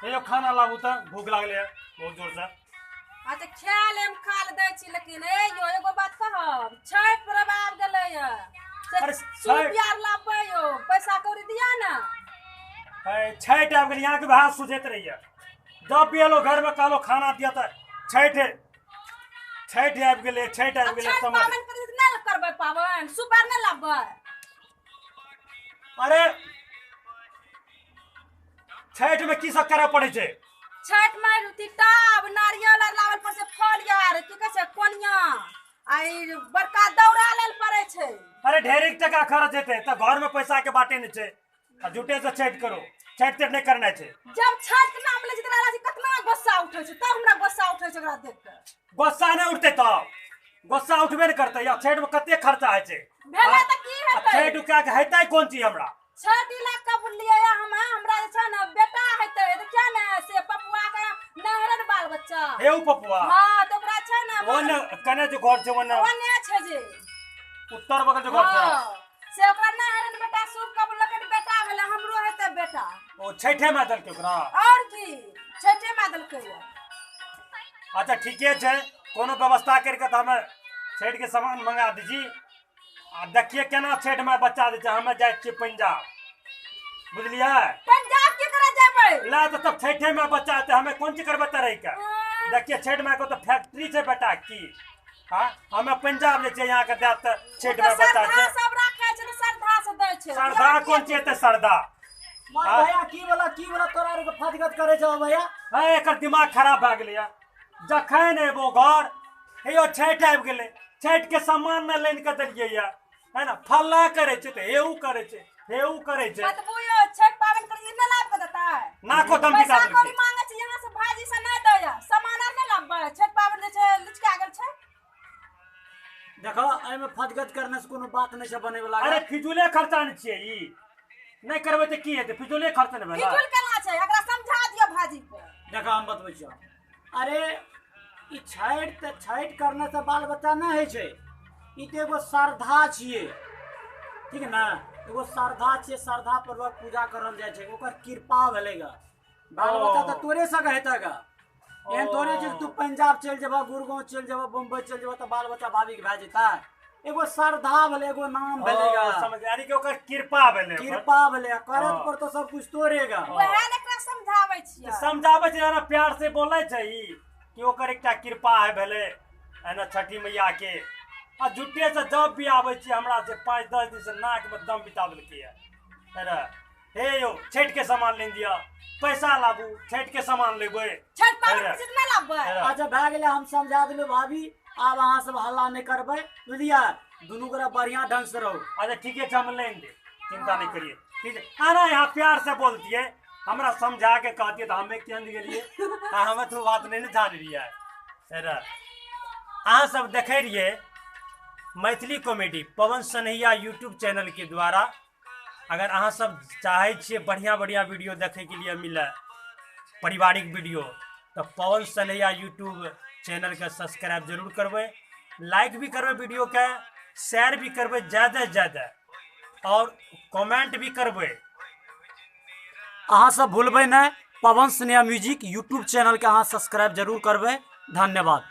हे यौ खाना लाबू तऽ भूख लागलै है बहुत जोरसँ। अच्छा खा लेम, खा ले दै छी, लेकिन ए यौ एगो बात कहब, छठि पर्व आबि गेलै ये से अरे सूप छठि आर लाबबै यौ, पैसा कौड़ी दिअ ने। है, छठि आबि गेल, यहाँके वएह सोचैत रहियै जब भी एलो घरमे कहलो खाना दिअ तऽ छठि छठि आबि गेलै, छठि आ आबि गेलै छठि समझ। पाबनि करै तऽ नहि करबै पाबनि, सूप आर नहि लाबबै? अरे छठि में की सब करऽ पड़ै छै? छठि में अथी टाब नारियल आर लाबल पड़ै छै, फल आर की कहै छै कोनिया आ ई बड़का दौरा लेल पड़ै छै। अरे ढेरिक टका खर्च हेतै तऽ घर में पैसा के बाटे नहि छै आ झूठे से छठि करो, छठि तेठ नहि करना छै। जब छठि के नाम लै छै तऽ लाला जी कतना गुस्सा उठै छै, तब हमरा गुस्सा उठै छै ओकरा देख कऽ। गुस्सा नहि उठतै तब गुस्सा उठबे नहि करतै। या छठि में कते खर्चा होइ छै? भेलै तऽ की आ हेतै? छठि उठा के हेतै कोन चीज हमरा? छठि लए कऽ बुझलियै हम, हमरा जे छै ने बेटा हेतै, देखियौ ने से पपुआ के नहरे ने बाल बच्चा। हे उ पपुआ? हाँ तऽ ओकरा छै ने ओ ने कने जे घर छै ओने? ओने छै जे उत्तर बगल जे घर छै। हाँ, से ओकरा नहरे ने बेटा सूप कबूलकै ने बेटा भेलै, हमरो हेतै बेटा। ओ छठे में देलकै ओकरा? और की, छठे में देलकै। अच्छा ठीके छै, कोनो व्यवस्था करि कऽ तऽ हमे छठि के सामान मंगा दै छी आ देखिए केना छठि में बच्चा दै छै। हमे जाइ छियै पंजाब, बुझलियै? पंजाब की करे जेबै? ला तऽ तब छठे में बच्चा हेतै, हमे कोन चीज करबै तऽ रहि कऽ? देखिए छठि में के तऽ फैक्ट्री छै बेटा की। हाँ हमे पंजाब जाइ छियै, यहाँ के देत तऽ छठि में बच्चा श्रद्धा छै। सब राखै छै तऽ श्रद्धा से दै छै। श्रद्धा कोन चीज हेतै श्रद्धा? मार हाँ? भैया की वाला की वाला तोरा आर के फजगत करे छौ भैया? है एकर दिमाग खराब भए गेलैया। जखन एबो घर हे यौ छठि आबि गेलै, छठि के सामान नहि लानि कऽ देलियै या है ना, फल्ला करै छै तऽ हे उ करै छै, हे उ करै छै। बतबू यौ छठि पाबनि करी नहि लाबि कऽ देतै? नाको दम बिता पैसा देलकै। कौड़ी मांगे छै यहाँ से भाईजी से नहि दैया, सामान आर नहि लाबबै, छठि पाबनि जे छै लुचका गेल छै। देखो एहिमे फजगत करने से कोनो बात नहि छै बने वाला। अरे फिजूले खर्चा नहि छियै ई, नहि करबै तऽ की हेतै? फिजूले खर्चा नहि भेलै। फिजूल केना छै? एकरा समझा दियौ भाईजी के। देखो हम बतबै छियौ, अरे ई छठि तऽ छठि करने से बाल बच्चा नहि होइ छै, ई तऽ एगो श्रद्धा छियै, ठीक ने? एगो श्रद्धा छियै, श्रद्धा पूर्वक पूजा करल जाइ छै, ओकर कृपा भेलै गा। बाल बच्चा तऽ तोरे सके हेतै गा, एहन थोड़े छै तू पंजाब चलि जेबह, गुड़गांव चलि जेबह, बम्बई चलि जेबह तऽ बाल बच्चा भाभी के भए जेतै। एगो श्रद्धा भेलै, एगो नाम भेलै गा। समझ, यानी कि ओकर कृपा भेलै ओकर। कृपा भेलै, करत पर तऽ सब कुछ तोरे गा। वएह ने एकरा समझाबै छियै। समझाबै छै ना, प्यार से बोलै छै ई कि ओकर एकटा कृपा है भेलै है ना छठी मैया के। आ झूठे से जब भी आबै छियै हमरा से 5-10 दिन से नाक में दम बिता देलकै है ना। हे यौ छठि के सामान लेने दिअ, पैसा लाबू, छठि के सामान लेबै। छठि पाबनि हेरा। के नहि लाबबै? हेरा। अच्छा भए गेलै, हम समझा देलहुँ भाभी, आब अहाँ सब हल्ला नहि करबै, बुझलियै? दुनू गोरा बढ़िआँ ढंग से रहू। अच्छा ठीके छै, हम लानि देब, चिंता नहि करिए, ठीक छै। अरे यहाँ प्यार से बोलतियै, हमरा समझा के कहतियै तऽ हमे केहन गेलियै आ हमे तो बात नहि ने जान रहियै। हेरा अहाँ सब देखै रहियै Maithili comedy Pawan Sanhaiya YouTube channel के द्वारा। अगर अहाँ सब चाहै छियै बढ़िआँ बढ़िआँ वीडियो देखैके लिए मिले, पारिवारिक वीडियो, तऽ पवन सनैया यूट्यूब चैनलके सब्सक्राइब जरूर करबै, लाइक भी करबै, वीडियोके शेयर भी करबै ज्यादा से ज्यादा, और कमेंट भी करबै। अहाँ सब भूलबै नहि, पवन स्नेहा म्यूजिक यूट्यूब चैनलके अहाँ सब्सक्राइब जरूर करबै। धन्यवाद।